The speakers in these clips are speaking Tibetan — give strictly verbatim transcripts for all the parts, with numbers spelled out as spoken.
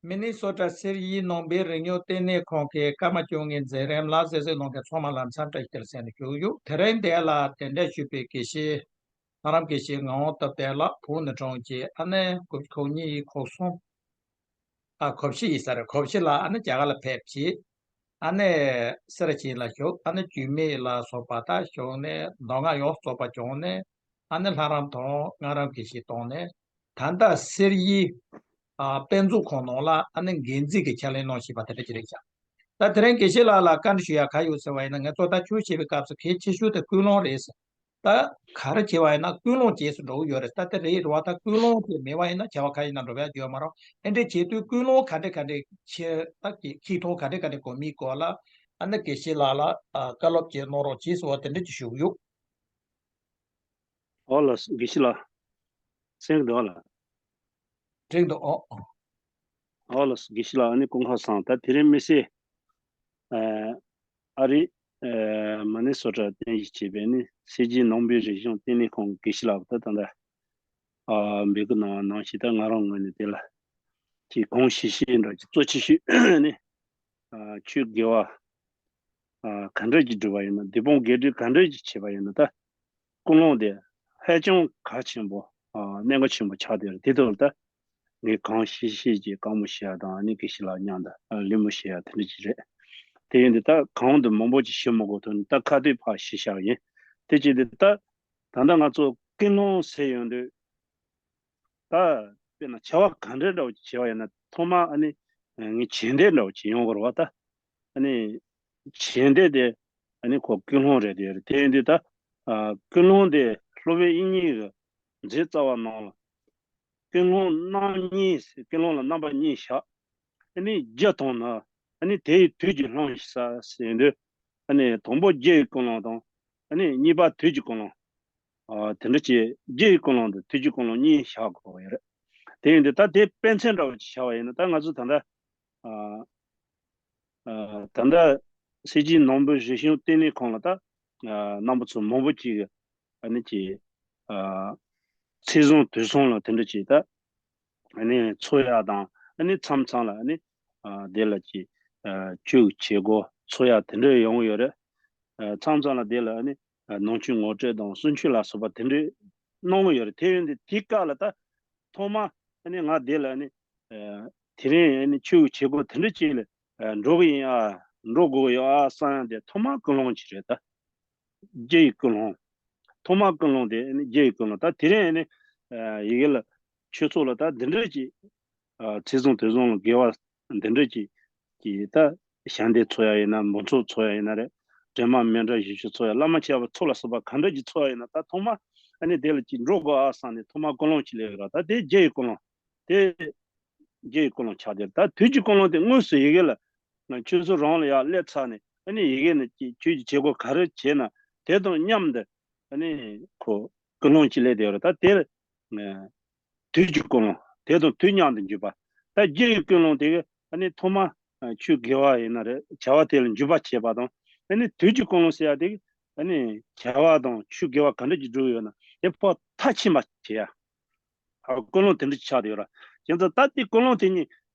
མི་ནི་སོ་ཊ་གསེར་ཡིག་ནང་པའི་རིག་གནས་ལྟེ་གནས་ཁང་གི་ཀརྨ་སྐྱབས་མགོན་མཛད་རིམ་ལ་གཟིགས་གཟིགས་གནང་མཁན་ཚང་མ་ལ་འཚམས་འདྲི་ཞུ་རྒྱུར་གསན་དུ་བཅུག་ཡོད། དེ་རིང་འདིར་ལ་གདན་འདྲེན་ཞུས་པའི་དགེ་བཤེས་ལྷ་རམས་དགེ་བཤེས་ངག་དབང་སྟོབས་ལྡན་ལགས། བོད་ནས་དྲངས་རྗེས་ཨ་ནི་གོ་གོ་གཉིས་གོ་གསུམ། ཨ་གོ་བཞི་ཡིན་ས་རེད། གོ་བཞི་ལ་ཨ་ནི་རྒྱ་གར་ལ་ཕེབས་རྗེས་ཨ་ནི་སེ་ར་བྱེས་ལ་བཞུགས། ཨ་ནི་རྒྱུད་སྨད་ལ་སོགས་པ་དག་བཞུགས་ནས་མདོ་སྔགས་ཡོངས་རྫོགས་པ་སྦྱངས་ནས། ཨ་ནི་ལྷ་རམས་དང་སྔགས་རམས་དགེ་བཤེས་བཏང་ནས། ད་ལྟ་གསེར་ཡིག་ཨ་དཔེ་མཛོད་ཁང་ནང་ལ་ཨ་ནི་འགན་འཛིན་གྱི་ཕྱག་ལས་གནང་བཞིན་པ་དེ་འདྲ་ཅིག་རེད་ཤག་ད་དེ་རིང་དགེ་བཤེས་ལགས་ལ་བཀའ་འདྲི་ཞུ་ཡ་ག་ཡོད་ཟེར་བ་ཡིན་ན། ངས་ཚོགས་བརྡ་ཆུ་བྱས་པའི་སྐབས་སུ་གལ་ཆེ་ཤོས་དེ་ཀུན་སློང་རེད་ཟེར། ད་ག་རེ་བྱས་པ་ཡིན་ན་ཀུན་སློང་རྗེས་སུ་འགྲོ་གི་ཡོད་རེད། ད་དེ་རེད་རེད་བ། ད་ཀུན་སློང་དེ་མེད་པ་ཡིན་ན་བྱ་བ་ག་ཡིན་ན་འགྲོ་ཡ་ཡོད་མ་རེད། ཨེ་འདྲ་བྱེད་དུས་ཀུན་སློང་ག་འདྲ་ག་འདྲ་ཆེ་ད་ཀྱི་ཁྱི་མཐོང་ག་འདྲ་ག་འདྲ་གོ་མིའི་སྐོར་ལ་ཨ་ནི་དགེ་བཤེས་ལགས་ལ་ཨ་བཀའ་སློབ་ཅིག་གནང་རོགས་གྱིས་ཟེར་བ་དེ་འདྲ་ཅིག་ཞུ་གི་ཡོད། ཨོ་ལགས་སོ། དགེ་བཤེས་ལགས། གསན་གྱི་འདུག་ཨ་ལགས། འགྲིག་འདུག་ཨོ། ཨོ་ལགས་སོ། དགེ་བཤེས་ལགས། ཨ་ནི་སྐུ་ཁམས་བཟང་། ད་དེ་རིང་དམིགས་བསལ་ཨ་ཨ་རི་ཨ་མ་ནི་སོ་ཊ་རྟེན་གཞི་བྱས་པའི་ནི་གསེར་གྱི་ནང་པའི་རིག་གཞུང་ལྟེ་གནས་ཁང་གི་དགེ་བཤེས་ལགས་ད་ད་ལྟ་ཨ་འབོད་སྐུལ་གནང་བ་ནང་བཞིན་ད་ང་རང་ངོས་ནས་དེ་ལ་ཅིག་དགོངས་བཞེས་བཞེས་འདྲ་ཅིག་གཙོ་ཆེ་ཤོས་ནི་ཨ་ཆོས་དགེ་བ་ཨ་ག་འདྲ་ཅིག་བསྒྲུབས་པ་ཡིན་ན། སྡིག་སྤོང་དགེ་སྒྲུབ་ག་འདྲ་ཅིག་བྱས་པ་ཡིན་ན། ད་ཀུན་སློང་དེ་ཧ་ཅང་གལ་ཆེན་པོ་ཨ་གནད་འགག་ཆེན་པོ་ཆགས་བསྡད་རེད། དེ་ཐོག་ལ་ད་ངས་གང་ཤེས་ཤེས་ཀྱིས་བཀའ་མོལ་བྱེད་ཡ་དང་། ཨ་ནི་དགེ་བཤེས་ལགས་མཉམ་དུ་ཨ་གླེང་མོལ་བྱེད་ཡ་དེ་འདྲ་ཅིག་རེད། དེ་ཡིན་དུས་ད་གང་དུ་མང་པོ་ཅིག་ཞུ་མི་དགོས་ཐོག་ནས་ད་ཁ་ཐུག་ཕར་ཞུས་བཞག་ཡིན། དེ་བྱས་དུས་ད་ད་ལྟ་ང་ཚོ་ཀུན་སློང་ཟེར་ཡོང་དུས། ད་དཔེར་ན་བྱ་བ་ག་འདྲ་འདྲ་བོ་ཅིག་བྱེད་པ་ཡིན་ན་ཐོག་མར་ཨ་ནི་ངས་བྱེད་འདོད་འདྲ་བོ་ཅིག་ཡོང་དགོས་རེད་བ། ད་ཨ་ནི་བྱེད་འདོད་དེ་ཨ་ནི་ཁོ་ཀུན་སློང་རེད་དེ་རེད། དེ་ཡིན་དུས་ད་ཨ་ཀུན་སློང་དེ་སློབ་དཔོན་དབྱིག་གཉེན་གྱི་མཛོད་རྩ་བ་ནང་ལ་ཀུན་སློང་རྣམ་གཉིས། ཀུན་སློང་ལ་རྣམ་པ་གཉིས་བཞག་ཨ་ནི་རྒྱུ་དང་ནི་ཨ་ནི་དེ་ཡི་དུས་ཀྱི་སློང་ཟེར་ཟེར་དུས། ཨ་ནི་དང་པོ་རྒྱུ་ཡི་ཀུན་སློང་དང་། ཨ་ནི་གཉིས་པ་དུས་ཀྱི་ཀུན་སློང་། ཨ་དེ་འདྲ་བྱས། རྒྱུ་ཡི་ཀུན་སློང་དང་དུས་ཀྱི་ཀུན་སློང་གཉིས་བཞག་དགོས་ཡོད་རེད། དེ་ཡིན་དུས་ད་དེ་དཔེ་མཚོན་འདྲ་བོ་ཅིག་བྱ་བ་ཡིན་ན། ད་ང་ཚོ་ད་ལྟ་ཨ་ཨ་ད་ལྟ་གསེར་གྱི་ནང་པའི་རིག་གཞུང་ལྟེ་གནས་ཁང་ལ་ད་ཨ་རྣམ་པ་ཚོ་མང་པོ་ཅིག་གིས་ཨ་ནི་ཅིག་ཨ་ཚེས་བཟང་དུས་བཟང་ལ་དེ་འདྲ་ཅིག་ད་ཨ་ནི་འཚོགས་ཡ་དང་། ཨ་ནི་མཚམས་མཚམས་ལ་ཨ་ནི་ཨ་དེ་ལ་ཅིག་ཨ་ཆོས་ཀྱི་བྱེད་སྒོ་འཚོགས་ཡ་དེ་འདྲ་ཡོང་གི་ཡོད་རེད། ཨ་མཚམས་མཚམས་ལ་དེ་ལ་ཨ་ནི་ཨ་ནང་ཆོས་ངོ་སྤྲོད་དང་གསུང་ཆོས་ལ་སོགས་པ་དེ་འདྲ་གནང་གི་ཡོད་རེད། དེ་ཡིན་དུས་དེའི་སྐབས་ལ་ད་ཐོག་མ་ཨ་ནི་ང་དེ་ལ་ཨ་ནི་ཨ་དེ་རིང་ཨ་ནི་ཆོས་ཀྱི་བྱེད་སྒོ་དེ་འདྲ་ཅིག་ལ་ཨ་འགྲོ་གི་ཡིན་ཨ། འགྲོ་དགོས་ཀྱི་ཡོད་ཨ་བསམ་ཡ་དེ་ཐོག་མ་ཀུན་སློང་ཅིག་རེད། ད་རྒྱུ་ཡི་ཀུན་སློང་། ཐོག་མ་ཀུན་སློང་དེ་ནི་རྒྱུ་ཡི་ཀུན་སློང་། ད་དེ་རིང་ནི་ཨ་ཡི་གེ་ལ་ཆོས་ཚོགས་ལ་ད་འདི་འདྲ་ཅིག་ཨ་ཚེས་བཟང་དུས་བཟང་ལ་དགེ་བ་འདི་འདྲ་ཅིག་གི་ད་ཞལ་འདེབས་འཚོགས་ཡ་ཡིན་ན། འབུལ་ཚོགས་འཚོགས་ཡ་ཡིན་ན་རེད། གྲིབ་མ་མཎྜལ་ཞལ་ཆོས་འཚོགས་ཡ། བླ་མ་མཆོད་པ་ཚོགས་ལ་སོགས་པ་ག་འདྲ་ཅིག་འཚོགས་ཡ་ཡིན་ན། ད་ཐོག་མ་ཨ་ནི་དེ་ལ་ཅིག་འགྲོ་དགོས་ཨ་བསམ་ནས་ཐོག་མ་ཀུན་སློང་ཅིག་སླེབས་ཡོད་ར། ད་དེ་རྒྱུ་ཡི་ཀུན་སློང་། དེ་རྒྱུ་ཡི་ཀུན་སློང་ཆགས་བསྡད། ད་དུས་ཀྱི་ཀུན་སློང་དེ་དངོས་སུ་ཡི་གེ་ལ་ང་ཆོས་ཚོགས་རང་ལ་ཡར་སླེབས་ཚར་ནས། ཨ་ནི་ཡི་གེ་ནས་ཀྱི་ཆོས་ཀྱི་བྱེད་སྒོ་ག་རེ་བྱས་ན་དེ་དང་མཉམ་དུ་ཨ་ནི་ཁོ་ཀུན་སློང་ཅིག་སླེབས་བསྡད་ཡོད་རེད། ད་དེ་ཨ་དུས་ཀྱི་ཀུན་སློང་། དེ་དང་དུས་མཉམ་དུ་འཇུག་པ། ད་རྒྱུ་ཡི་ཀུན་སློང་དེ་གི་ཨ་ནི་ཐོག་མ་ཨ་ཆོས་དགེ་བ་ཡིན་ན་རེད། བྱ་བ་དེ་ལ་འཇུག་པ་བྱེད་པ་དང་། ཨ་ནི་དུས་ཀྱི་ཀུན་སློང་ཟེར་ཡ་དེ་གི་ཨ་ནི་བྱ་བ་དང་ཆོས་དགེ་བ་ག་འདྲ་ཅིག་བསྒྲུབས་ཡོད་ན་དེ་ཕར་མཐར་ཕྱིན་པ་བྱེད་ཡ། ཨ་ཀུན་སློང་དེ་འདྲ་ཅིག་ཆགས་བསྡད་ཡོད་ར། བྱས་ཙང་ད་ལྟའི་ཀུན་སློང་དེ་གཉིས་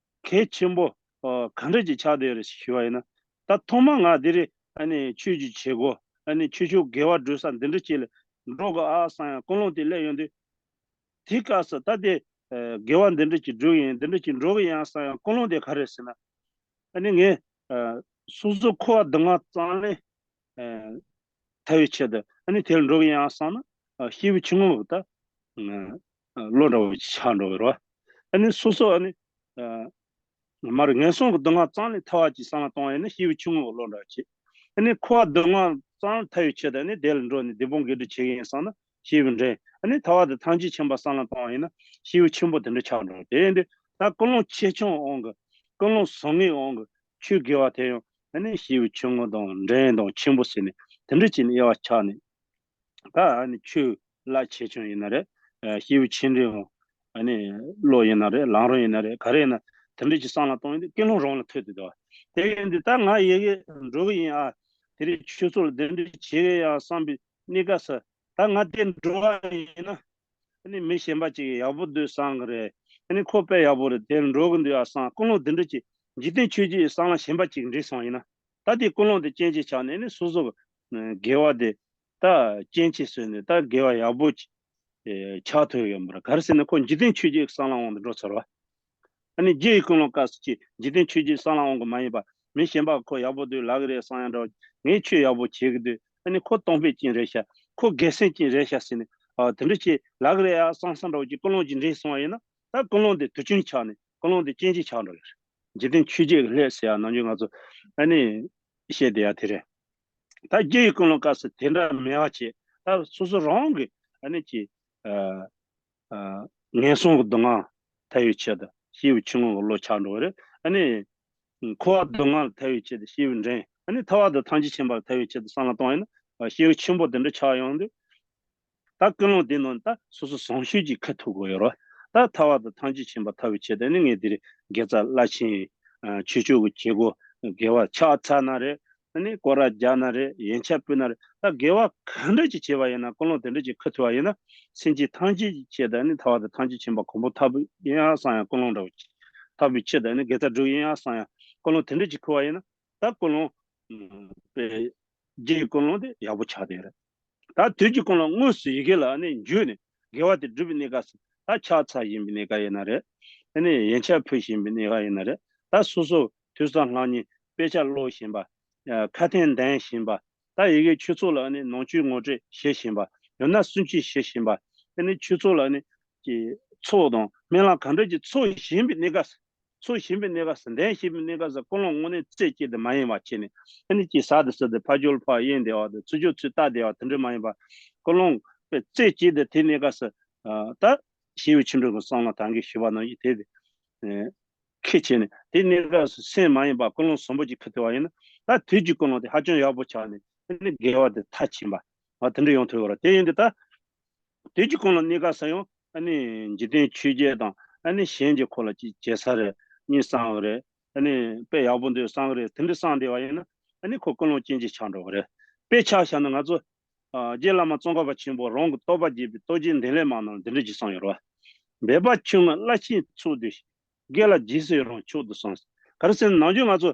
གལ་ཆེན་པོ་ཨ་ག་འདྲ་ཅིག་ཆགས་བསྡད་ཡོད་རེད་ཞུ་བ་ཡིན་ན། ད་ཐོག་མ་ང་འདི་རེད། ཨ་ནི་ཆོས་ཀྱི་བྱེད་སྒོ། ཨ་ནི་ཆོས་ཕྱོགས་དགེ་བ་སྒྲུབ་ས་འདི་འདྲ་ཅིག་ལ་འགྲོ་དགོས་ཨ་བསམ་ཡ་ཀུན་སློང་དེ་སླེབས་ཡོང་དུས། དེའི་སྐབས་སུ་ད་དེ་ཨ་དགེ་བ་འདི་འདྲ་ཅིག་སྒྲུབ་ཡིན། འདི་འདྲ་ཅིག་འགྲོ་གི་ཡིན་ཨ་བསམ་ཡ་ཀུན་སློང་དེ་ག་རེ་ཟེར་ན། ཨ་ནི་ངས་ཨ་སོ་སོ་འཁོར་བ་སྡུག་བསྔལ་གཙང་ལེན་ཨ་ཐར་བའི་ཆེད་དུ་ཨ་ནི་དེ་ལ་འགྲོ་གི་ཡིན་ཨ་བསམ་ན། ཨ་སྐྱེས་བུ་ཆུང་ངུ་ད་ཨ་བློ་འདྲ་བོ་ཆགས་འགྲོ་གི་རེད་བ། ཨ་ནི་སོ་སོ་ཨ་ནི་ཨ་མར་ངན་སོང་གི་སྡུག་བསྔལ་གཙང་ལེན་ཐར་བ་ཅིག་བསམ་བློ་གཏོང་བ་ཡིན་ན་སྐྱེས་བུ་ཆུང་ངུ་བློ་འདྲ་བོ་བྱེད། ཨ་ནི་འཁོར་བ་སྡུག་བསྔལ་གཙང་ཐར་བའི་ཆེད་དུ་ཨ་ནི་དེ་ལ་འགྲོ་ནས་སྡིག་སྤོང་དགེ་སྒྲུབ་བྱེད་ཀྱི་ཡིན་བསམ་ན་སྐྱེས་བུ་འདྲེན། ཨ་ནི་ཐར་བ་དང་ཐམས་ཅད་མཁྱེན་པ་བསམ་བློ་གཏོང་བ་ཡིན་ན་སྐྱེས་བུ་ཆེན་པོ་དེ་འདྲ་ཆགས་འགྲོ། དེ་ཡིན་དུས་ད་ཀུན་སློང་ཆེ་ཆུང་དབང་གིས། ཀུན་སློང་བཟང་ངན་དབང་གིས་ཆོས་དགེ་བ་དེ་ཡང་ཨ་ནི་སྐྱེས་བུ་ཆུང་ངུ་དང་འདྲེན་དང་ཆེན་པོ་ཟེར་ནས་དེ་འདྲ་བྱས་ནས་དབྱེ་བ་ཆགས་ནས། ད་ཨ་ནི་ཆོས་བླ་ཆེ་ཆུང་ཡིན་ན་རེད། ཨ་སྐྱེས་བུ་ཆེ་འབྲིང་དབང་། ཨ་ནི་བློ་ཡིན་ན་རེད། ལམ་རིམ་ཡིན་ན་རེད། ག་རེ་ཡིན་ན་དེ་འདྲ་ཅིག་བསམ་བློ་གཏོང་ཡིན་དུས་ཀུན་སློང་རང་ལ་ཐུག་བསྡད་འདུག་དེ་ཡིན་དུས་ད་ང་ཡི་གེ་འགྲོ་གི་ཡིན་ཨ། དེ་རིང་ཆོས་ཚོགས་ལ་གདན་འདྲེན་བྱེད་གི་ཡ་བསམ་པའི་གནས་སྐབས་སུ། ད་ང་དེ་འགྲོ་བ་ཡིན་ན་ཨ་ནི་མི་གཞན་པ་ཅིག་ཡག་པོ་འདུག་བསམ་གི་རེད། ཨ་ནི་ཁོ་དཔེ་ཡག་པོ་རེད། དེར་འགྲོ་གི་འདུག་ཨ་བསམ། ཀུན་སློང་དེ་འདྲ་ཅིག་འཇིག་རྟེན་ཆོས་བརྒྱད་ཀྱི་བསམ་བློ་གཞན་པ་ཅིག་འདྲེས་སོང་ཡིན་ན། ད་དེ་ཀུན་སློང་དེ་སྐྱེ་འཆི་ཆགས་ནས་ནི་སོ་སོ་གི་དགེ་བ་དེ་ད་སྐྱེ་འཆི་བཟོས་ནས་ད་དགེ་བ་ཡག་པོ་ཅིག་ཆགས་ཐུབ་ཡོད་མ་རེད། ག་རེ་ཟེར་ན་ཁོ་འཇིག་རྟེན་ཆོས་བརྒྱད་ཀྱི་བསམ་བློ་དབང་དུ་འགྲོ་ཚར་བ། ཨ་ནི་རྒྱུ་ཡི་ཀུན་སློང་སྐབས་སུ་ཅིག་འཇིག་རྟེན་ཆོས་བརྒྱད་བསམ་བློ་དབང་གི་མ་ཡིན་པ། མི་གཞན་པ་ཁོ་ཡག་པོ་འདུག་ལབ་གི་རེད་བསམ་ཡ་འདྲ་བོ། ངས་ཆོས་ཡག་པོ་བྱེད་གི་འདུག་ཨ་ནི་ཁོ་གཏོང་ཕོད་ཅན་རེད་ཤག་ཁོ་དགེ་སེམས་ཅན་རེད་ཤག་ཟེར་ནས་ཨ་དེ་འདྲ་ཅིག་ལབ་གི་རེད་ཨ་བསམ་བསམ་འདྲ་བོ་ཅིག་ཀུན་སློང་ཅིག་འདྲེས་སོང་བ་ཡིན་ན། ད་ཀུན་སློང་དེ་དུས་རྒྱུན་ཆགས་ནས་ཀུན་སློང་དེ་སྐྱེ་འཆི་ཆགས་འགྲོ་གི་རེད། འཇིག་རྟེན་ཆོས་བརྒྱད་ཀྱི་ལྷས་ཟེར་ཡ་ནམ་རྒྱུན་ང་ཚོ་ཨ་ནི་བཤད་བསྡད་ཡ་དེ་རེད། ད་རྒྱུ་ཡི་ཀུན་སློང་སྐབས་སུ་དེ་འདྲ་མེད་པ་བྱས། ད་སོ་སོ་རང་གི་ཨ་ནི་ཅིག་ཨ་ཨ་ངན་སོང་གི་སྡུག་བསྔལ་ཐར་བའི་ཆེད་དུ་སྐྱེས་བུ་ཆུང་ངུ་གི་བློ་ཆགས་འགྲོ་བ་རེད། ཨ་ནི་འཁོར་བ་སྡུག་བསྔལ་ཐར་བའི་ཆེད་དུ་སྐྱེས་བུ་འདྲེན། ཨ་ནི་ཐར་པ་དང་ཐམས་ཅད་མཁྱེན་པ་ཐར་བའི་ཆེད་དུ་བསམ་བློ་གཏོང་ཡིན་ན་སྐྱེས་བུ་ཆེན་པོ་དེ་འདྲ་ཆགས་ཡོང་དུས། ད་ཀུན་སློང་དེ་ནང་ད་སོ་སོ་བཟང་སྤྱོད་ཅིག་འཁུར་ཐུབ་དགོས་ཡོད་རེད། ད་ཐར་པ་དང་ཐམས་ཅད་མཁྱེན་པ་ཐར་བའི་ཆེད་དུ་ནི་ངས་འདིར་དགེ་རྩ་རླབས་ཆེན་ཆོས་ཕྱོགས་ཀྱི་བྱེད་སྒོ་དགེ་བ་ཕྱག་འཚལ་ན་རེད། ཨ་ནི་སྐོར་ར་རྒྱག་ན་རེད། ཡན་ཆད་ཕུལ་ན་རེད། ད་དགེ་བ་ག་འདྲ་ཅིག་བྱས་པ་ཡིན་ན། ཀུན་སློང་དེ་འདྲ་ཅིག་འཁུར་ཐུབ་པ་ཡིན་ན། སེམས་ཅན་ཐམས་ཅད་ཀྱི་ཆེད་དུ་ནི་ཐར་པ་དང་ཐམས་ཅད་མཁྱེན་པ་གོ་འཕང་ཐོབ་ཡིན་ཡང་བསམ་ཡང་ཀུན་སློང་འདྲ་བོ་ཅིག་ཐོབ་པའི་ཆེད་དུ་ནི་དགེ་རྩ་སྒྲུབ་ཡིན་ཡང་བསམ་ཡང་ཀུན་སློང་དེ་འདྲ་ཅིག་འཁུར་བ་ཡིན་ན། ད་ཀུན་སློང་ཨ་པའི་རྒྱུ་ཡི་ཀུན་སློང་དེ་ཡག་པོ་ཆགས་བསྡད་རེད། ད་དུས་ཀྱི་ཀུན་སློང་དངོས་སུ་ཡི་གེ་ལ་ནི་འཇུས་ནས་དགེ་བ་དེ་སྒྲུབ་པའི་གནས་སྐབས་སུ། ད་ཕྱག་འཚལ་བཞིན་པའི་གནས་སྐབས་ཡིན་ན་རེད། ཨ་ནི་ཡན་ཆད་ཕུལ་བཞིན་པའི་གནས་སྐབས་ཡིན་ན་རེད། ད་སོ་སོ་ཐོས་བསམ་ལྷབ་གཉིས་དཔེ་ཆ་ཀློག་བཞིན་པ། ཨ་ཁ་ཏོན་འདོན་བཞིན་པ། ད་ཡི་གེ་ཆོས་ཚོགས་ལ་ནི་ནང་ཆོས་ངོ་སྤྲོད་བྱེད་བཞིན་པ། ཡང་ན་སུན་ཆོད་བྱེད་བཞིན་པ། ཨ་ནི་ཆོས་ཚོགས་ལ་ནི་ཀྱི་ཚོགས་དང་སྨོན་ལམ་ག་འདྲ་ཅིག་ཚོགས་བཞིན་པའི་གནས་སྐབས་སུ། ཚོགས་བཞིན་པའི་གནས་སྐབས་སུ། འདོན་བཞིན་པའི་གནས་སྐབས་སུ་ཀུན་སློང་དངོས་གནས་རྩེ་གཅིག་ཏུ་མ་ཡེངས་པ་བྱས་ནས། ཨ་ནི་ཅིག་ཟ་དང་ཟ་དང་ཕར་འགྱོ་ལ་ཕར་གཡེང་བསྡད་པ་དང་། ཚུར་འགྱོ་ཚུར་ལྟ་བསྡད་པ་དེ་འདྲ་མ་ཡིན་པ། ཀུན་སློང་རྩེ་གཅིག་ཏུ་དེ་གནས་སྐབས་སུ། ཨ་ད་སྐྱེས་བུ་ཆེ་འབྲིང་གི་གསང་སྔགས་ད་གིན་ཞུས་པ་ནང་བཞིན་དེ་དེ་ཨ་འཁྱེར་བྱས་ནས། དེ་གནས་སྐབས་སུ་སེམས་མ་ཡེངས་པར་ཀུན་སློང་བཟང་པོ་ཅིག་འཁུར་ཐུབ་པ་ཡིན་ན། ད་དུས་ཀྱི་ཀུན་སློང་དེ་ཧ་ཅང་ཡག་པོ་ཆགས་ནས། ཨ་ནི་དགེ་བ་དེ་མཐར་ཕྱིན་པ། ཨ་དེ་འདྲ་ཡོང་ཐུབ་ཡོད་རེད། དེ་ཡིན་དུས་ད། དུས་ཀྱི་ཀུན་སློང་གནས་སྐབས་སུ་ཡང་ཨ་ནི་འཇིག་རྟེན་ཆོས་བརྒྱད་དང་། ཨ་ནི་གཞན་གྱི་ཁོ་ལ་ཅིག་བྱེད་ས་རེད། གཉིད་སངས་པ་རེད། ཨ་ནི་དཔེ་ཡག་པོ་འདུག་བསམ་གི་རེད། དེ་འདྲ་བསམ་བསྡད་པ་ཡིན་ན། ཨ་ནི་ཁོ་ཀུན་སློང་སྐྱེ་འཆི་ཆགས་འགྲོ་གི་རེད། དཔེ་ཆ་བཞག་ན་ང་ཚོ་ཨ་རྗེ་བླ་མ་ཙོང་ཁ་པ་ཆེན་པོ་རང་གི་རྟོགས་པ་རྒྱས་པའི་རྟོགས་བརྗོད་འདུན་ལས་མ་གནང་འདི་འདྲ་ཅིག་གསུངས་ཡོད་རེད་བ། འབད་པ་ཆུང་ངུས་རླབས་ཆེན་ཚོགས་འདུས་ཤིང་། དགེ་ལ་རྗེས་སུ་ཡི་རང་མཆོག་ཏུ་བཟུང་། ག་རེ་ཟེར་ན་ནམ་རྒྱུན་ང་ཚོ་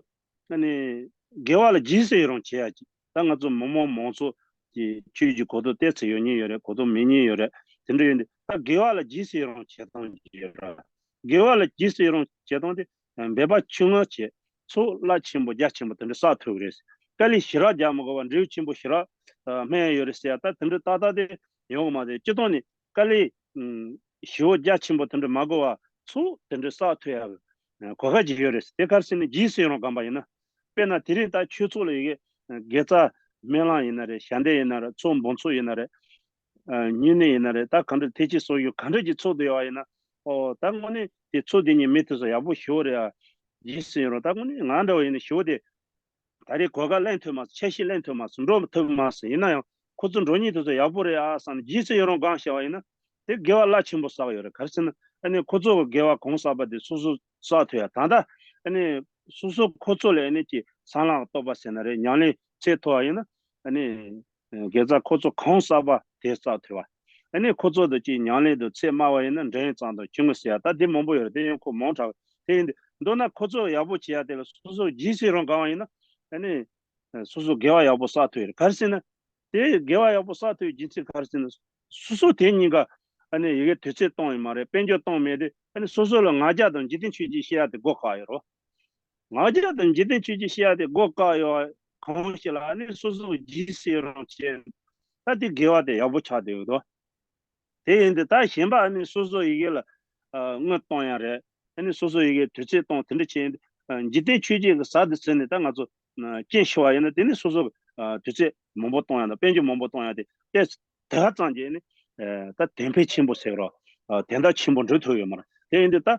ཨ་ནི་དགེ་བ་ལ་རྗེས་སུ་ཡི་རང་བྱེད་ཡ་ཅིག་ད་ང་ཚོ་མི་མང་མང་ཚོགས་ཀྱི་ཆོས་ཀྱི་གོ་རྟོགས་ཏོག་ཙམ་ཡོད་མཁན་ཡོད་རེད། གོ་རྟོགས་མེད་མཁན་ཡོད་རེད། དེ་འདྲ་ཡོད་དུས་ད་དགེ་བ་ལ་རྗེས་སུ་ཡི་རང་བྱེད་སྟངས་ཅིག་ཡོད་རེད། དགེ་བ་ལ་རྗེས་སུ་ཡི་རང་བྱེད་སྟངས་དེ་འབད་པ་ཆུང་ངུ་བྱས། ཚོགས་རླབས་ཆེན་པོ་རྒྱ་ཆེན་པོ་དེ་འདྲ་བསགས་ཐུབ་ཀྱི་རེད། དཀའ་ལས་ཞེ་དྲག་རྒྱག་མི་དགོས་པར་འབྲས་བུ་ཆེན་པོ་ཞེ་དྲག་ཨ་སྨིན་ཡ་ཡོད་རེད་ཟེར་ཡ་ད་དེ་འདྲ་ཏག་ཏག་དེ་ཡོང་གི་མ་རེད། སྤྱིར་བཏང་ནས་དཀའ་ལས་ཨུམ་ཞེ་པོ་རྒྱ་ཆེན་པོ་དེ་འདྲ་མ་དགོས་པར་ཚོགས་དེ་འདྲ་བསགས་ཐུབ་ཡ་གི་གོ་སྐབས་ཅིག་ཡོད་རེད། དེ་ག་རེ་ཟེར་ན་རྗེས་སུ་ཡི་རང་སྒོམ་པ་ཡིན་ན། དཔེར་ན་དེ་རིང་ད་ཆོས་ཚོགས་ལ་ཡི་གེ་དགེ་རྩ་སྨོན་ལམ་ཡིན་ན་རེད། ཞལ་འདེབས་ཡིན་ན་རེད། ཚོགས་འབུམ་ཚོགས་ཡིན་ན་རེད། ཨ་བསྙེན་གནས་ཡིན་ན་རེད། ད་ག་འདྲ་ཐེག་ཆེན་གསུང་ཆོས་ག་འདྲ་ཅིག་ཚོགས་བསྡད་ཡོད་པ་ཡིན་ན། ཨོ་ད་དངོས་གནས་དེ་ཚོགས་དེ་ཉིད་མི་དེ་ཚོ་ཡག་པོ་ཞེ་པོ་རེད་ཨ། རྗེས་སུ་ཡི་རང་། ད་དངོས་གནས་ང་འདྲ་བ་ཡིན་ན་ཞེ་པོ་དེ། ད་རེས་གོ་སྐབས་ལེན་ཐུབ་མ་སོང་། ཆ་ཤས་ལེན་ཐུབ་མ་སོང་། འགྲོ་ཐུབ་མ་སོང་། ཡིན་ན་ཡང་ཁོ་ཚོ་འགྲོ་མཁན་དེ་ཚོ་ཡག་པོ་རེད་ཨ་བསམ་ནས་རྗེས་སུ་ཡི་རང་སྒོམ་བཞག་པ་ཡིན་ན། དེ་དགེ་བ་རླབས་ཆེན་པོ་བསགས་ཡོད་རེད། ག་རེ་ཟེར་ན་ཨ་ནི་ཁོ་ཚོ་གི་དགེ་བ་གང་བསགས་པ་དེ་སོ་སོ་བསགས་ཐུབ་ཡ། ད་ལྟ་ཨ་ནི་སོ་སོ་ཁོ་ཚོ་ལ་ཨ་ནི་ཅིག་གསང་སྔགས་རྟོགས་པ་ཟེར་ན་རེད། ཉམས་ལེན་ཚད་མཐོ་བ་ཡིན་ན། ཨ་ནི་དགེ་རྩ་ཁོ་ཚོ་གང་བསགས་པ་དེ་བསགས་ཐུབ་པ། ཨ་ནི་ཁོ་ཚོ་དང་ཅིག་ཉམས་ལེན་དུ་ཚད་དམའ་བ་ཡིན་ན་འགྲན་ཙམ་དང་ཆུང་ངུ་ཟེར་ཡ་ད་དེ་མང་པོ་ཡོད་རེད། དེ་ཡང་ཁོ་མང་དྲགས། དེ་ཡིན་དུས་མདོར་ན་ཁོ་ཚོ་ཡག་པོ་བྱེད་ཡ་དེ་ལ་སོ་སོ་རྗེས་སུ་ཡི་རང་སྒོམ་པ་ཡིན་ན། ཨ་ནི་སོ་སོ་དགེ་བ་ཡག་པོ་བསགས་ཐུབ་ཡོད་རེད། ག་རེ་ཟེར་ན། དེ་དགེ་བ་ཡག་པོ་བསགས་ཐུབ་རྒྱུ་མཚན་ག་རེ་ཟེར་ན། སོ་སོ་དེ་གཉིས་ཀ་ཨ་ནི་ཡི་གེ་དུས་ཚོད་གཏོང་ཡི་མ་རེད། དཔལ་འབྱོར་གཏོང་མེད་དུས་ཨ་ནི་སོ་སོ་ལ་ང་རྒྱལ་དང་འཇིག་རྟེན་ཆོས་བརྒྱད་བཤད་ཡ་དེ་སྒོ་བཀག་ཡོད་རེད། ང་རྒྱལ་དང་འཇིག་རྟེན་ཆོས་བརྒྱད་བཤད་ཡ་དེ་སྒོ་བཀག་ཡོད་པ་གང་ཞིག་ལ་ཨ་ནི་སོ་སོ་རྗེས་སུ་ཡི་རང་བྱས། ད་དེ་དགེ་བ་དེ་ཡག་པོ་ཆགས་བསྡད་ཡོད་དོ། དེ་ཡིན་དུས་ད་གཞན་པ་ཨ་ནི་སོ་སོ་ཡི་གེ་ལ་ཨ་དངུལ་གཏོང་ཡ་རེད། ཨ་ནི་སོ་སོ་ཡི་གེ་དུས་ཚོད་གཏོང་དེ་འདྲ་བྱས་ཡིན་དུས་ཨ་འཇིག་རྟེན་ཆོས་བརྒྱད་ཀྱི་ཟ་དེ་ཟེར་ནས་ད་ང་ཚོ་ཨ་རྐྱེན་ཤོར་བ་ཡིན་ན། དེ་ནི་སོ་སོ་ཨ་དུས་ཚོད་མང་པོ་གཏོང་ཡ་དང་དཔལ་འབྱོར་མང་པོ་གཏོང་ཡ་དེ་དེ་དེ་ག་ཙམ་གྱིས་ནི་ཨ་ད་དོན་ཕན་ཆེན་པོ་ཟེར་རོ། ཨ་དོན་དག་ཆེན་པོ་འགྲུབ་ཐུབ་ཡོད་མ་རེད། དེ་ཡིན་དུས་ད་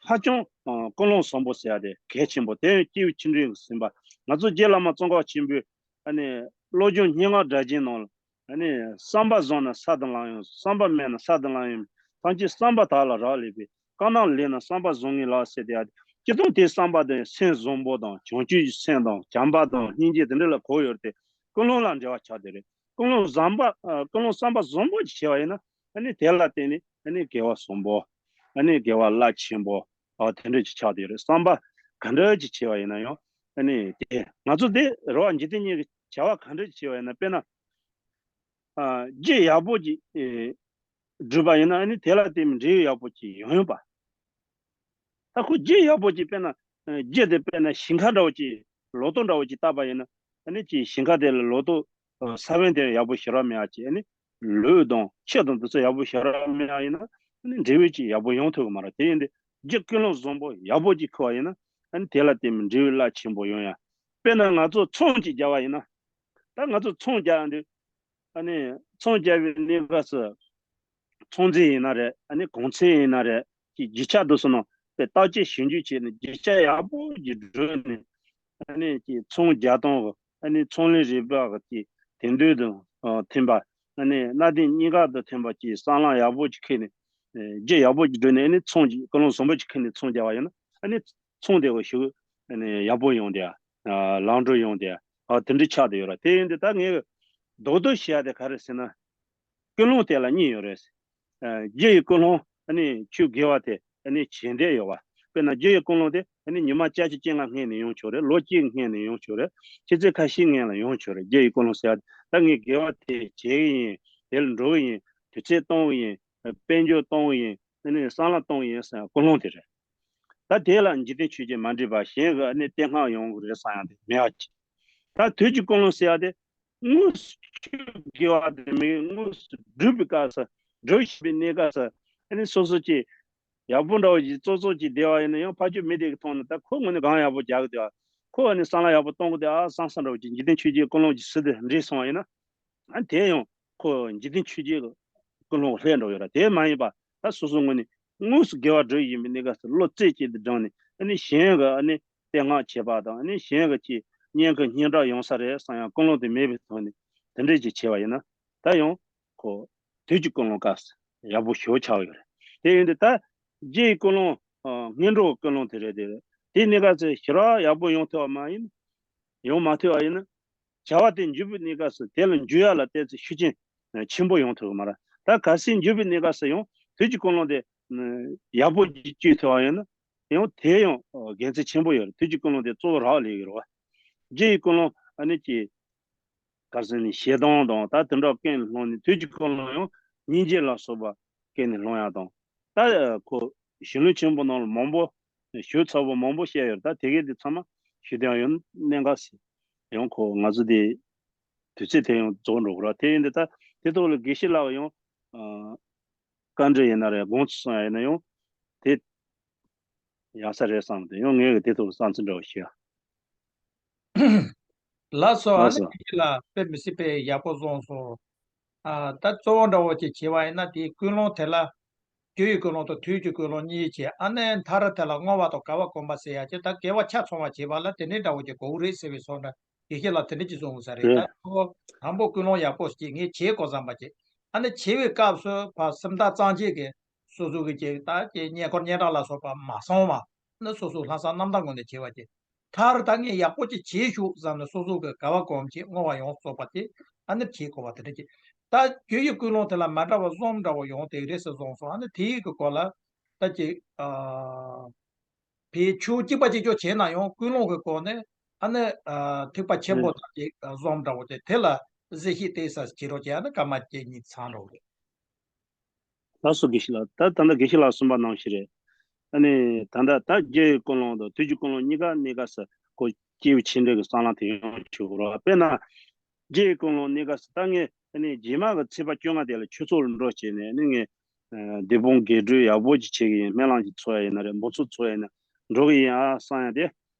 ཧ་ཅང་ཨ་ཀུན་སློང་བཟང་པོ་ཟེར་ཡ་དེ་གལ་ཆེན་པོ། དེ་ཡང་སྐྱེས་བུ་ཆེ་འབྲིང་གིས་ཟིན་པ། ང་ཚོ་རྗེ་བླ་མ་ཙོང་ཁ་པ་ཆེན་པོས་ཨ་ནི་བློ་སྦྱོང་སྙན་ངག་སྒྲ་གཅན་ནང་ལ། ཨ་ནི་བསམ་པ་བཟང་ན་ས་དང་ལམ་ཡང་། བསམ་པ་དམན་ན་ས་དང་ལམ་ཡང་མེད། ཐམས་ཅད་བསམ་པ་དག་ལ་རག་ལས་པས། བཀའ་གདམས་ལེགས་ན་བསམ་པ་བཟང་ངེས་ལགས་ཟེར་དེ། ཡ་སྤྱིར་བཏང་དེ་བསམ་པ་དེ་སེམས་བཟང་པོ་དང་བྱང་ཆུབ་ཀྱི་སེམས་དང་བྱམས་པ་དང་སྙིང་རྗེ་དེ་འདྲ་ལ་གོ་ཡོད་དེ། ཀུན་སློང་ལ་འབྲེལ་བ་ཆགས་བསྡད་རེད། ཀུན་སློང་བཟང་པ་ཨ་ཀུན་སློང་བསམ་པ་བཟང་པོ་ཅིག་བྱས་པ་ཡིན་ན། ཨ་ནི་དེ་ལ་བརྟེན་ནས་ཨ་ནི་དགེ་བ་བཟང་པོ། ཨ་ནི་དགེ་བ་རླབས་ཆེན་པོ་ཨ་དེ་འདྲ་ཅིག་ཆགས་བསྡད་ཡོད་རེད། བསམ་པ་ག་འདྲ་ཅིག་བྱས་པ་ཡིན་ན་ཡང་ཨ་ནི་དེ་ང་ཚོ་དེ་རེ་བ་འཇིག་རྟེན་གཉིས་ཀྱི་བྱ་བ་ག་འདྲ་ཅིག་བྱས་པ་ཡིན་ན། དཔེར་ན་ཨ་རྒྱུ་ཡག་པོ་ཅིག་ཨེ་བསྒྲུབས་པ་ཡིན་ན་ཨ་ནི་དེ་ལ་བརྟེན་ནས་འབྲས་བུ་ཡག་པོ་ཅིག་ཡོང་ཡོང་པ། ད་ཁོ་རྒྱུ་ཡག་པོ་ཅིག་དཔེར་ན་ཨ་རྒྱུ་དེ་དཔེར་ན་ཞིང་ཁ་འདྲ་བོ་ཅིག་ལོ་ཏོག་འདྲ་བོ་ཅིག་བཏབ་པ་ཡིན་ན་ཨ་ནི་ཅིག་ཞིང་ཁ་དེ་ལ་ལོ་ཏོག་ཨ་ས་བོན་དེ་ཡག་པོ་ཞེ་དྲག་མེད་པ་ཅིག་ཨ་ནི་ལུད་དང་ཁྱི་དང་དེ་ཚོ་ཡག་པོ་ཞེ་དྲག་མེད་པ་ཡིན་ན་ཨ་ནི་འབྲས་བུ་ཅིག་ཡག་པོ་ཡོང་ཐུབ་ཀྱི་མ་རེད། དེ་ཡིན་དུས་རྒྱུ་ཀུན་སློང་བཟང་པོ་ཡག་པོ་ཅིག་ཁུར་བ་ཡིན་ན་ཨ་ནི་དེ་ལ་བརྟེན་ནས་འབྲས་བུ་རླབས་ཆེན་པོ་ཡོང་ཡ། དཔེར་ན་ང་ཚོ་ཚོང་ཅིག་རྒྱག་པ་ཡིན་ན། ད་ང་ཚོ་ཚོང་རྒྱག་ཡོང་དུས་ཨ་ནི་ཚོང་རྒྱག་པའི་གནས་སྐབས་སུ་ཚོང་རྫས་ཡིན་ན་རེད། ཨ་ནི་གོང་ཚད་ཡིན་ན་རེད། ཀྱི་རྒྱུ་ཆ་དེ་ཚོ་ནང་དཔེ་བརྟག་དཔྱད་ཞིབ་འཇུག་བྱས་ནས་རྒྱུ་ཆ་ཡག་པོ་ཅིག་བསྒྲུབས་ནས་ཨ་ནི་ཀྱི་ཚོང་རྒྱག་སྟངས་ཀྱི་ཨ་ནི་ཚོང་ལས་རིག་པ་གི་དེང་དུས་དང་མཐུན་པ། ཨ་ནི་གནའ་དེང་སྙིང་ག་དང་མཐུན་པ་ཀྱི་བསམ་བློ་ཡག་པོ་ཅིག་འཁྱེར་ནས་རྒྱུ་ཡག་པོ་ཅིག་བསྒྲུབས་ནས་ཨ་ནི་ཚོང་ཅིག་ཀུན་སློང་བཟང་པོ་ཅིག་འཁྱེར་ནས་ཚོང་རྒྱག་པ་ཡིན་ན་ཨ་ནི་ཚོང་དེ་གི་ཤུགས་ཡག་པོ་ཡོང་དེ་ལམ་འགྲོ་ཡོང་དེ་དེ་འདྲ་ཆགས་བསྡད་ཡོད་རེད། དེ་ཡིན་དུས་ད་ངས་རྡོག་རྡོག་བཤད་ཡ་དེ་ག་རེ་ཟེར་ན། ཀུན་སློང་དེ་ལ་གཉིས་ཡོད་རེད། རྒྱུ་ཡི་ཀུན་སློང་ཨ་ནི་ཆོས་དགེ་བ་དེ་ཨ་ནི་བྱེད་འདོད་ཡོད་པ། དཔེར་ན་རྒྱུ་ཡི་ཀུན་སློང་དེ་ཨ་ནི་ཉི་མ་བཅུ་གཅིག་བཅོ་ལྔ་སྔོན་ནས་ཡོང་ཆོག་རེད། ལོ་གཅིག་སྔོན་ནས་ཡོང་ཆོག་རེད། ཆུ་ཚོད་ཁ་ཤས་སྔོན་ལ་ཡོང་ཆོག་རེད། རྒྱུ་ཡི་ཀུན་སློང་ཟེར་ཡ་དེ་ད་ངས་དགེ་བ་དེ་བྱེད་ཀྱི་ཡིན། དེ་ལ་འགྲོ་གི་ཡིན། དུས་ཚོད་གཏོང་གི་ཡིན། དཔལ་འབྱོར་གཏོང་གི་ཡིན། ཨ་ནི་བསམ་བློ་གཏོང་གི་ཡིན་ཟེར་ཡ་ཀུན་སློང་དེ་རེད། ད་དེ་ལ་འཇིག་རྟེན་ཆོས་བརྒྱད་མ་འདྲེས་པ་གཞན་གྱི་ཨ་ནི་བསྟོད་བསྔགས་ཡོང་གི་རེད་བསམ་ཡ་དེ་མེད་པ་ཅིག་ད་དུས་ཀྱི་ཀུན་སློང་ཟེར་ཡ་དེ་དངོས་སུ་ཆོས་དགེ་བ་དེ་མི་དངོས་སུ་སྒྲུབ་པའི་སྐབས་སུ་སྒྲུབ་བཞིན་པའི་གནས་སྐབས་སུ་ཨ་ནི་སོ་སོ་ཅིག་ཡག་པོ་འདྲ་བོ་ཞིག་ཙོག་ཙོག་ཅིག་བསྡད་པ་ཡིན་ན་ཡང་ཕར་ཕྱོགས་མི་དེ་གི་མཐོང་ན་ད་ཁོ་ངོས་ནས་གང་ཡག་པོ་རྒྱག་གི་འདུག་ཁོ་ཨ་ནི་བསམ་བློ་ཡག་པོ་གཏོང་གི་འདུག་ཨ་བསམ་བསམ་འདྲ་བོ་ཅིག་འཇིག་རྟེན་ཆོས་བརྒྱད་ཀུན་སློང་གི་ཟུར་དེ་འདྲེས་སོང་བ་ཡིན་ན། ཨ་དེ་ཡང་ཁོ་འཇིག་རྟེན་ཆོས་བརྒྱད་ཀྱི་ཀུན་སློང་སླེབས་འགྲོ་ཡོད་ར། དེ་མ་ཡིན་པ་ད་སོ་སོ་ངོས་ནས་དངོས་སུ་དགེ་བ་སྒྲུབ་ཡིན་པའི་གནས་སྐབས་སུ་བློ་རྩེ་གཅིག་ཏུ་བསྒྲིམས་ནས་ཨ་ནི་གཞན་གྱི་ཨ་ནི་བསྟོད་བསྔགས་བྱེད་པ་དང་ཨ་ནི་གཞན་གྱི་ཅིག་སྙན་གྱི་སྙན་གྲགས་ཡོང་ས་རེད་བསམ་ཡང་ཀུན་སློང་དེ་མེད་པའི་ཐོག་ནས་དེ་འདྲས་ཅིག་བྱས་པ་ཡིན་ན་ད་ཡང་ཁོ་དུས་ཀྱི་ཀུན་སློང་སྐབས་སུ་ཡག་པོ་ཞེ་པོ་ཆགས་ཡོད་རེད། དེ་ཡིན་དུས་ད་རྒྱུ་ཡི་ཀུན་སློང་ཨ་སྔོན་འགྲོ་གི་ཀུན་སློང་དེ་རེད། དེ་རེད། དེ་གནས་སྐབས་སུ་ཞེ་དྲག་ཡག་པོ་ཡོང་ཐུབ་པ་མ་ཡིན། ཡོང་མ་ཐུབ་པ་ཡིན་ན། བྱ་བ་དེ་འཇུག་པའི་གནས་སྐབས་སུ་དེ་ལ་འཇུག་ཡ་ལ་བལྟས་ཚེ་ཤུགས་རྐྱེན་ཆེན་པོ་ཡོང་ཐུབ་ཀྱི་མ་རེད། ད་གལ་སྲིད་འཇུག་པའི་གནས་སྐབས་སུ་ཡང་དུས་ཀྱི་ཀུན་སློང་དེ་ཡག་པོ་ཅིག་སྤྱོད་ཐུབ་པ་ཡིན་ན་ཡང་དེ་ཡང་དགེ་མཚན་ཆེན་པོ་ཡོད་རེད། དུས་ཀྱི་ཀུན་སློང་དེ་གཙོ་བོ་རག་ལས་ཀྱི་རེད་བ། རྒྱུ་ཡི་ཀུན་སློང་ཨ་ནི་ཀྱི་གལ་སྲིད་ནི་ཞེ་སྡང་དང་ད་དེ་འདྲ་ཀུན་ནས་སློང་ནས་དུས་ཀྱི་ཀུན་སློང་ཡང་སྙིང་རྗེ་ལ་སོགས་པ་ཀུན་ནས་སློང་ཡ་དང་། ད་ཁོ་གཞུང་ལུགས་ཆེན་པོ་ནང་ལ་མང་པོ་ཞུ་ཚ་པོ་མང་པོ་བཤད་ཡོད་རེད། ད་དེ་གའི་དེ་ཚང་མ་ཞུ་དོན་ཡང་གནད་འགག་ཟེར། ཡང་ཁོ་ང་ཚོ་དེ་དུས་ཚོད་དེ་ཡང་རྫོགས་འགྲོ་གི་རེད། དེ་ཡིན་དུས་ད་དེ་ཐོག་ལ་དགེ་བཤེས་ལགས་ཡང་བཀའ་འདྲི་ཡིན་ན་རེད། དགོངས་ཚུལ་གསུང་ཡ་ཡིན་ན་ཡང་དེ་ཡག་ས་རེད་བསམ་སྟེ་ཡང་ངས་གི་དེ་ཐོག་ལ་བསམ་ཚུལ་འདྲ་བོ་ཞུ་ཡ། ལགས་སོ། ཨ་ལགས་ནི་སོ། དེ་ལ་དཔེ་མི་སྲིད་པའི་ཡག་པོ་གསུངས་སོང་། ཨ་ད་གཙོ་བོ་འདྲ་བོ་ཅིག་བྱས་པ་ཡིན་ན་དེའི་ཀུན་སློང་དེ་ལ་རྒྱུ་ཡི་ཀུན་སློང་དང་དུས་ཀྱི་ཀུན་སློང་གཉིས་བྱས། ཨ་ནི་མཐར་དེ་ལ་བསྔོ་བ་དང་དགའ་བ་སྒོམ་པ་ཟེར་ཡ་ཅིག་ད་དགེ་བ་ཆ་ཚང་བ་བྱེད་པ་ལ་དེ་འདྲའི་འདྲ་བོ་ཅིག་དགོས་ཀྱི་རེད་ཟེར་བའི་བཟོ་འདྲ་དགེ་བཤེས་ལགས་དེ་འདྲ་ཅིག་གསུངས་ས་རེད། ད་རེད། ཁོ་དང་པོ་ཀུན་སློང་ཡག་པོ་ཅིག་ངས་བྱེད་དགོས་བསམ་པ་ཅིག་ཨ་ནི་བྱེད་པའི་སྐབས་སུ་ཕར་སེམས་ཐག་གཙང་བཅད་ཀྱི་སོ་སོ་གི་ཅིག་ད་ཅིག་བསྙེན་བཀུར་སྙན་གྲགས་ལ་སོགས་པ་མ་སོང་བ་ནི་སོ་སོ་ལྷག་བསམ་རྣམ་དག་ངང་ནས་བྱེད་པ་ཅིག་མཐར་ད་ངས་ཡག་པོ་ཅིག་བྱས་ཤོག་བསམ་ནས་སོ་སོ་གི་དགའ་བ་སྒོམ་བྱེད་བསྔོ་བ་ཡོངས་རྫོགས་པ་དེ་ཨ་ནི་བྱེད་དགོས་པ་དེ་འདྲ་ཅིག་ད་རྒྱུ་ཡི་ཀུན་སློང་དེ་ལ་མ་འདྲ་བ་གསུམ་འདྲ་བོ་ཡོང་བསྡད་རེད་ཟེར་གསུངས་སོང་། ཨ་ནི་དེའི་གི་སྐོར་ལ་ད་ཅིག་ཨ་ཕའི་ཆོས་གཅིག་པ་གཅིག་ལྕོགས་བྱས་ན་ཡང་ཀུན་སློང་གི་སྐོར་ནས་ཨ་ནི་ཨ་ཐེག་པ་ཆེན་པོ་ཨ་དང་ཅིག་ཨ་གསུམ་འདྲ་བོ་དེ་དེ་ལ་གཟིགས་ཞིབ་བལྟས་ས་བྱེད་རོགས་བྱས། ཨ་ནི་སྐར་མ་བཅུ་གཉིས་ཚང་འགྲོ་གི་རེད། ལགས་སོ་དགེ་བཤེས་ལགས། ད་ད་ལྟ་དགེ་བཤེས་ལགས་གསུངས་པ་ནང་བཞིན་རེད། ཨ་ནི་ད་ལྟ་ད་རྒྱུ་ཡི་ཀུན་སློང་དང་དུས་ཀྱི་ཀུན་སློང་གཉིས་ཀ་གནས་སྐབས་སུ་ཁོ་སྐྱེས་བུ་ཆེ་འབྲིང་གི་བསམ་བློ་དེ་ཡོང་ཆོག་གི་རེད། དཔེར་ན་རྒྱུ་ཡི་ཀུན་སློང་གནས་སྐབས་སུ་ད་ངས་ཨ་ནི་རྗེས་མ་གི་ཚེས་པ་བཅོ་ལྔ་དེ་ལ་ཆོས་ཚོགས་ལ་འགྲོ་བྱས་ནས་ཨ་ནི་ངས་ཨ་སྡིག་སྤོང་དགེ་སྒྲུབ་ཡག་པོ་ཅིག་བྱེད་ཀྱི་ཡིན། སྨོན་ལམ་ཅིག་འཚོགས་ཡ་ཡིན་ན་རེད། འབུལ་ཚོགས་འཚོགས་ཡ་ཡིན་ན་འགྲོ་གི་ཡིན་ཨ་བསམ་ཡ་དེ།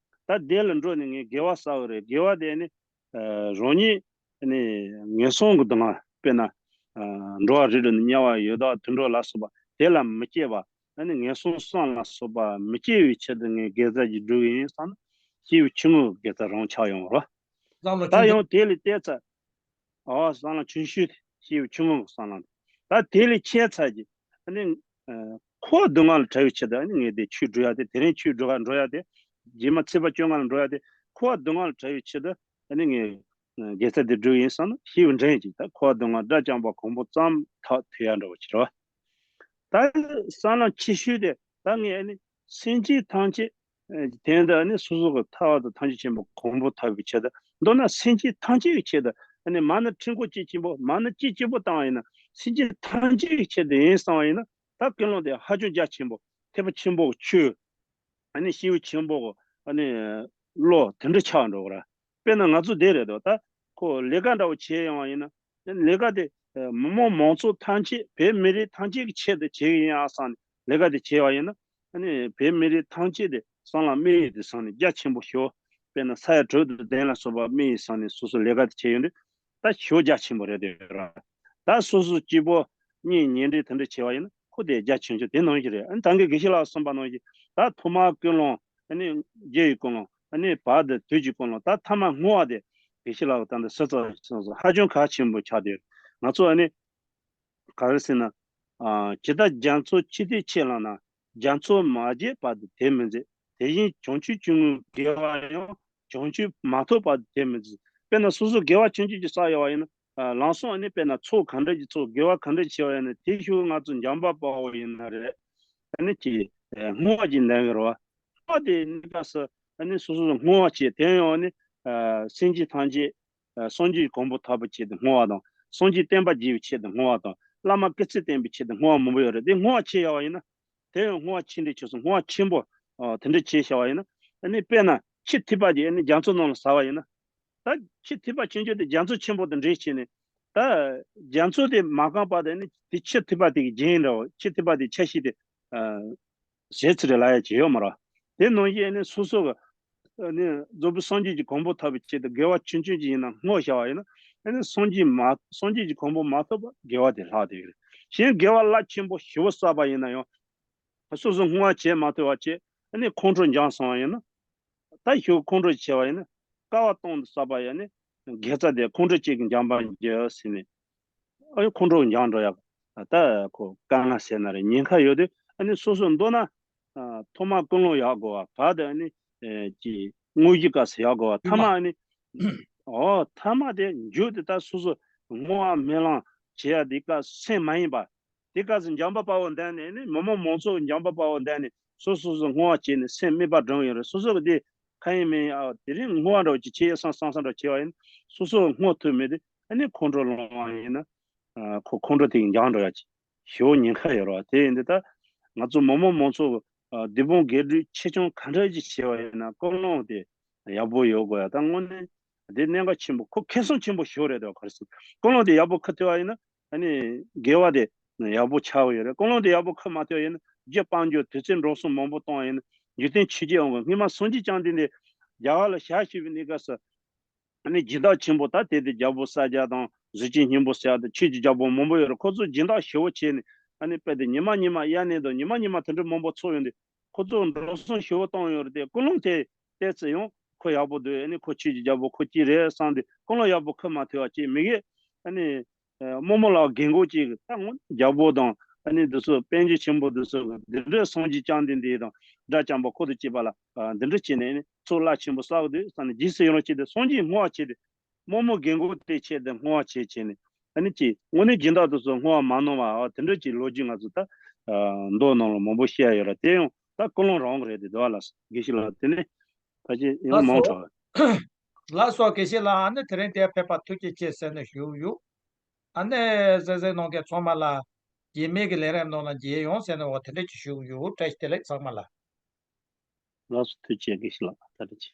ད་དེ་ལ་འགྲོ་ནས་ངས་དགེ་བ་བསགས་ཀྱི་རེད། དགེ་བ་དེ་ཨ་ནི་ཨ་རང་ཉིད་ཨ་ནི་ངན་སོང་གི་སྡུག་བསྔལ་དཔེར་ན་ཨ་འགྲོ་བ་རིགས་དྲུག་ནས་དམྱལ་བ་ཡི་དྭགས་དུད་འགྲོ་ལ་སོགས་པ་དེ་ལ་མི་སྐྱེ་བ། ཨ་ནི་ངན་སོང་གསུམ་ལ་སོགས་པ་མི་སྐྱེ་བའི་ཕྱིར་དུ་ངས་དགེ་རྩ་ཅིག་སྒྲུབ་ཀྱི་ཡིན་བསམ་ན་སྐྱེས་བུ་ཆུང་ངུ་གི་དགེ་རྩ་རང་ཆགས་ཡོང་བ་རེད། བསམ་བློ་ད་ཆུང་ཡང་དེ་ལ་བལྟས་ཚེ། ཨོ་བསམ་བློ་ཆུང་ཤོས་དེ་སྐྱེས་བུ་ཆུང་ངུ་གི་བསམ་བློ་དེ། ད་དེ་ལས་ཆེ་ཚར་གྱི་ཨ་ནི་ཨ་འཁོར་བ་སྡུག་བསྔལ་ལས་བྲལ་བའི་ཆེད་དུ་ཨ་ནི་ངས་དེ་ཆོས་སྒྲུབ་ཡ་དེ་དེ་རིང་ཆོས་སྒྲུབ་ག་འགྲོ་ཡ་དེ། རྗེས་མ་ཚེས་པ་བཅོ་ལྔ་ལ་འགྲོ་ཡ་དེ་འཁོར་བ་སྡུག་བསྔལ་ལས་བྲལ་བའི་ཆེད་དུ་ཨ་ནི་ངས་དགེ་རྩ་དེ་སྒྲུབ་ཡིན་བསམ་ན་སྐྱེས་བུ་འདྲེན་གྱི་ད་འཁོར་བ་སྡུག་བསྔལ་སྒྲ་བརྐྱངས་པ་གང་པོ་ཙམ་ཐག་ཐུག་ཡ་འདྲ་བོ་ཅིག་རེད་བ། ད་བསམ་བློ་ཆེ་ཤོས་དེ་ད་ངས་ཨ་ནི་སེམས་ཅན་ཐམས་ཅད་དེ་འདྲ་ནི་སོ་སོ་གི་ཐར་བ་དང་ཐམས་ཅད་མཁྱེན་པ་གོ་འཕང་ཐོབ་པའི་ཆེད་དུ། མདོར་ན་སེམས་ཅན་ཐམས་ཅད་ཀྱི་ཆེད་དུ། ཨ་ནི་མ་ཎི་ཕྲེང་སྐོར་གཅིག་ཆེན་པོ། མ་ཎི་གཅིག་གཅིག་པོ་བཏང་བ་ཡིན་ན་སེམས་ཅན་ཐམས་ཅད་ཀྱི་ཆེད་དུ་ཡིན་བསམ་པ་ཡིན་ན། ད་ཀུན་སློང་དེ་ཧ་ཅང་རྒྱ་ཆེན་པོ། ཐེག་པ་ཆེན་པོ་གི་ཆོས། ཨ་ནི་སྐྱེས་བུ་ཆེན་པོ་གི་ཨ་ནི་བློ་དེ་འདྲ་ཆགས་འགྲོ་གི་ར། དཔེར་ན་ང་ཚོ་འདི་རེད་དོ། ད་ཁོ་ལས་ཀ་འདྲ་བོ་བྱས་ཡོང་བ་ཡིན་ན། ལས་ཀ་དེ་མི་མང་མང་ཚོགས་ཐམས་ཅད། བོད་མི་རིགས་ཐམས་ཅད་ཀྱི་ཆེད་དུ་བྱེད་ཀྱི་ཡིན་ཨ་བསམ་ནས་ལས་ཀ་དེ་བྱས་པ་ཡིན་ན། ཨ་ནི་བོད་མི་རིགས་ཐམས་ཅད་དེ་སྲང་ལམ་དམིགས་ཡུལ་དེ་བསམ་ནས་རྒྱ་ཆེན་པོ་ཞིག། དཔེར་ན་ས་ཡ་དྲུག་དང་བདུན་ལ་སོགས་པ་དམིགས་ཡུལ་བསམ་ནས་སོ་སོ་ལས་ཀ་དེ་བྱས་ཡོང་དུས། ད་ཞེ་པོ་རྒྱ་ཆེན་པོ་རེད་དེ་ར། ད་སོ་སོ་སྐྱིད་པོ་གཉེན་ཉེ་འབྲེལ་དེ་འདྲ་བྱས་པ་ཡིན་ན་ཁོ་དེ་རྒྱ་ཆེན་ཆུང་དེ་ནང་བཞིན་རེད། ཨ་ནི་ད་གིན་དགེ་བཤེས་ལགས་གསུངས་པ་ནང་བཞིན། ད་ཐོག་མར་ཀུན་སློང་། ཨ་ནི་རྒྱུ་ཡི་ཀུན་སློང་། ཨ་ནི་བར་དུ་དུས་ཀྱི་ཀུན་སློང་། ད་ཐ་མ་བསྔོ་བ་དེ་དགེ་བཤེས་ལགས་ད་ལྟ་སོ་སོ་སོ་སོ་ཧ་ཅང་གལ་ཆེན་པོ་ཆགས་བསྡད་ཡོད། ང་ཚོ་ཨ་ནི་ག་རེ་ཟེར་ན། ཨ། ཇི་ལྟར་རྒྱ་མཚོ་ཆུ་དེ་ཆེ་ལ་ན། རྒྱ་མཚོ་མ་རྒྱས་བར་དུ་དེ་མི་འཛད། དེ་བཞིན་བྱང་ཆུབ་ཀྱི་ངོ་བོ་དགེ་བ་ཡང་། བྱང་ཆུབ་མ་ཐོབ་བར་དུ་དེ་མི་འཛད། དཔེར་ན་སོ་སོ་དགེ་བ་ཆུང་ཆུང་ཅིག་བསགས་ཡོད་པ་ཡིན་ན། ཨ། ལམ་སང་ཨ་ནི་དཔེར་ན་ཚོགས་ག་འདྲ་ཅིག་ཚོགས། དགེ་བ་ག་འདྲ་ཅིག་བྱས་པ་ཡིན་ན། དེའི་ཤུལ་ང་ཚོ་འཇམ་དཔལ་དཔའ་བོ་ཡིན་ན་རེད། ཨ་ནི་ཅིག་ཨ། བསྔོ་བ་ཅིག་འདོན་གྱི་རེད་པ། བསྔོ་བ་དེ་གནས་སྐབས་སུ་ཨ་ནི་སོ་སོ་བསྔོ་བ་བྱས། དེ་ཡང་ཨ་ནི་ཨ། སེམས་ཅན་ཐམས་ཅད་ཨ། སངས་རྒྱས་གོ་འཕང་ཐོབ་པའི་ཆེད་དུ་བསྔོ་བ་དང་། སངས་རྒྱས་བསྟན་པ་རྒྱས་པའི་ཆེད་དུ་བསྔོ་བ་དང་། བླ་མ་སྐུ་ཚེ་བརྟན་པའི་ཆེད་དུ་བསྔོ་བ་མང་པོ་ཡོད་རེད། དེ་བསྔོ་བ་བྱས་ཡོད་པ་ཡིན་ན། དེ་ཡང་བསྔོ་བ་ཆེ་འབྲིང་ཆུང་སོགས་བསྔོ་བ་ཆེན་པོ་ཨ། དེ་འདྲ་བྱས་བཞག་པ་ཡིན་ན། ཨ་ནི་དཔེར་ན་ཆུ་ཐིགས་པ་ཅིག་ཨ་ནི་རྒྱ་མཚོ་ནང་ལ་ཟགས་པ་ཡིན་ན། ད་ཆུ་ཐིགས་པ་ཆུང་ཆུང་དེ་རྒྱ་མཚོ་ཆེན་པོ་དང་འདྲེས་བྱས་ནས། ད་རྒྱ་མཚོ་དེ་མ་གང་བར་དུ་ཨ་ནི་དེ་ཆུ་ཐིགས་པ་དེ་གི་རྒྱན་འདྲ་བོ། ཆུ་ཐིགས་པ་དེ་ཆ་ཤས་དེ་ཨ། ཟད་ཚར་རེད་ལབ་ཡ་ཅིག་ཡོད་མ་རེད། དེ་ནང་བཞིན་ཨ་ནི་སོ་སོ་གི་ཨ་ནི་རྫོགས་པའི་སངས་རྒྱས་ཀྱི་གོ་འཕང་ཐོབ་པའི་ཆེད་དུ་དགེ་བ་ཆུང་ཆུང་ཅིག་ཡིན་ན་བསྔོ་བཞག་པ་ཡིན་ན། ཨ་ནི་སངས་རྒྱས་མ། སངས་རྒྱས་ཀྱི་གོ་འཕང་མ་ཐོབ་པར་དགེ་བ་དེ་ལྷག་བསྡད་ཀྱི་རེད། གཞན་དགེ་བ་རླབས་ཆེན་པོ་ཞེ་པོ་བསགས་པ་ཡིན་ན་ཡང་། སོ་སོ་བསྔོ་བ་བྱེད་མ་ཐུབ་པ་བྱས། ཨ་ནི་ཁོང་ཁྲོ་འཇགས་སོང་བ་ཡིན་ན། ད་ཞེ་པོ་ཁོང་ཁྲོ་ཆེ་བ་ཡིན་ན། དཀའ་བ་གཏོང་དུ་བསགས་པ་ཡིན་ན། དགེ་རྩ་དེ་ཁོང་ཁྲོ་གཅིག་གིས་འཇོམས་པར་འགྱུར་ཟེར་ནས། ཨ་ནི་ཁོང་ཁྲོ་འཇགས་འགྲོ་ཡག་ད་ཁོ་དཀའ་ངལ་ཟེར་ན་རེད། ཉེན་ཁ་ཡོད་དུས་ཨ་ནི་སོ་སོ་མདོར་ན། ཨ། ཐོག་མར་ཀུན་སློང་ཡག་དགོས་པ། བར་དུ་ཨ་ནི་ཨེ་ཅིག་དངོས་གཞི་སྐབས་སུ་ཡག་དགོས་པ། ཐ་མ་ཨ་ནི། ཨོ། ཐ་མ་དེ་མཇུག་དེ་ད་སོ་སོ་བསྔོ་བ་སྨོན་ལམ་བྱེད་ཡ་དེ་སྐབས་སུ་སེམས་མ་ཡེངས་པ། དེ་སྐབས་སུ་འཇམ་དཔལ་དཔའ་བོ་འདོན་ནས་ནི། མི་མང་མང་ཚོགས་འཇམ་དཔལ་དཔའ་བོ་འདོན་ནས་སོ་སོ་སོ་བསྔོ་བ་བྱས་ནས་སེམས་དམིགས་པ་སྒྲིམ་ཡོད་རེད། སོ་སོ་གི་དེ་ཁ་ཡིན་མིན་ཡིན། ཨ། དེ་རིང་བསྔོ་བ་འདྲ་བོ་ཅིག་བྱེད་ཡ་བསམ་བསམ་བསམ་འདྲ་བོ་བྱས་པ་ཡིན་ན། སོ་སོ་བསྔོ་ཐུབ་མེད་དུས་ཨ་ནི་ཁོང་ཁྲོ་ལངས་པ་ཡིན་ན། ཨ། ཁོ་ཁོང་ཁྲོ་དེ་འཇགས་འགྲོ་ཡ་ཅིག་ཞེ་པོ་ཉེན་ཁ་ཡོད་རེད་བ། དེ་ཡིན་དུས་ད་ང་ཚོ་མི་མང་མང་ཚོགས་ཀྱི་ཨ། སྡིག་སྤོང་དགེ་སྒྲུབ་ཆེ་ཆུང་ག་འདྲ་ཅིག་བྱས་པ་ཡིན་ན་ཀུན་སློང་དེ་ཡག་པོ་ཡོད་དགོས་ཡ། ད་དངོས་གནས་དེ་གནད་འགག་ཆེན་པོ། ཁོ་ཁེ་བཟང་ཆེན་པོ་ཞེ་པོ་རེད་དོ། ག་རེ་ཟེར། ཀུན་སློང་དེ་ཡག་པོ་ཁུར་ཐུབ་པ་ཡིན་ན། ཨ་ནི་དགེ་བ་དེ་ཡག་པོ་ཆགས་ཀྱི་ཡོད་རེད། ཀུན་སློང་དེ་ཡག་པོ་ཁུར་མ་ཐུབ་པ་ཡིན་ན། རྒྱུ་སྤང་རྒྱུ་དུས་ཚོད་འགྲོ་སོང་མང་པོ་གཏོང་བ་ཡིན་ན། འཇིག་རྟེན་ཆོས་བརྒྱད་འོང་གི། སྔོན་མ་སངས་རྒྱས་བཅོམ་ལྡན་འདས་རྒྱ་གར་ལ་ཞལ་བཞུགས་པའི་གནས་སྐབས་སུ། ཨ་ནི་སྦྱིན་བདག་ཆེན་པོ་ད་དེ་དེ་རྒྱལ་པོ་ས་སྐྱ་དང་གཟུགས་ཅན་སྙིང་པོ་ཟེར་ཡ་དང་ཆོས་ཀྱི་རྒྱལ་པོ་མང་པོ་ཡོད་རེད། ཁོ་ཚོ་སྦྱིན་བདག་ཞེ་པོ་བྱས་ནས། ཨ་ནི་དཔེ་དེ་ཉི་མ་ཉི་མ་དབྱར་གནས་དང་ཉི་མ་ཉི་མ་དེ་འདྲ་མང་པོ་ཚོགས་ཡོང་དུས་ཁོ་ཚོ་འགྲོ་སོང་ཞེ་པོ་བཏང་ཡོད་རེད་དེ། ཀུན་སློང་དེ་བལྟས་ཚེ་ཡང་ཁོ་ཡག་པོ་འདུག་ཨ་ནི་ཁོ་ཆོས་ཀྱི་རྒྱལ་པོ་ཁོ་གཅིག་རེད་བསམ་སྟེ་ཀུན་སློང་ཡག་པོ་ཁུར་མ་ཐུབ་པ་བྱས། མི་གིས་ཨ་ནི་རྨོ་མོ་ལགས་རྒན་གོག་ཅིག་ད་ངོ་རྒྱལ་པོ་དང་ཨ་ནི་འདི་ཚོ་དཔལ་འབྱོར་ཆེན་པོ་འདི་ཚོ་གི་འདི་འདྲའི་སངས་རྒྱས་བཅོམ་ལྡན་འདས་དང་སྒྲ་བྱམས་པ་ཁོ་དང་བཅས་པ་ལ་འདི་འདྲ་བྱས་ནས་ཨ་ནི་ཚོགས་རླབས་ཆེན་པོ་བསགས་འདུག་བསམ་ནས། རྗེས་སུ་ཡི་རང་བྱས་ཏེ་སངས་རྒྱས་བསྔོ་བ་བྱས་ཏེ། རྨོ་མོ་རྒན་གོག་དེའི་ཆེད་དུ་བསྔོ་བ་བྱས་བྱས་ནས། ཨ་ནི་ཅིག་དངོས་གནས་སྦྱིན་བདག་དེ་ཚོ་བསྔོ་བ་མ་གནང་བ། ཨ། དེ་འདྲ་ཅིག་ལོ་རྒྱུས་ང་ཚོ་ད་ཨ་མདོ་ནང་ལ་མང་པོ་བཤད་ཡ་ཡོད་ར། དེ་ཡང་ད་ཀུན་སློང་རང་གི་རེད་དེ། དོ་བ་ལ་དགེ་བཤེས་ལགས་དེ་ནས་ཕལ་ཆེར་ཡང་ལགས་མང་སོ། དྲགས། ལགས་སོ། དགེ་བཤེས་ལགས། ཨ་ནི་དེ་རིང་དེ་ཕེབས་པ་ཐུགས་རྗེ་ཆེ་ཟེར་ནས་ཞུ་ཡོད། ཨ་ནི་གསན་གཟིགས་གནང་མཁན་ཚང་མ་ལ་རྗེས་མའི་གི་ལས་རིམ་ནང་ལ་མཇལ་ཡོང་ཟེར་ནས་འོ་དེ་འདྲ་ཅིག་ཞུ་ཡོད། བཀྲ་ཤིས་བདེ་ལེགས་ཚང་མ་ལ། ལགས་སོ། ཐུགས་རྗེ་ཆེ་དགེ་བཤེས་ལགས། བཀའ་དྲིན་ཆེ།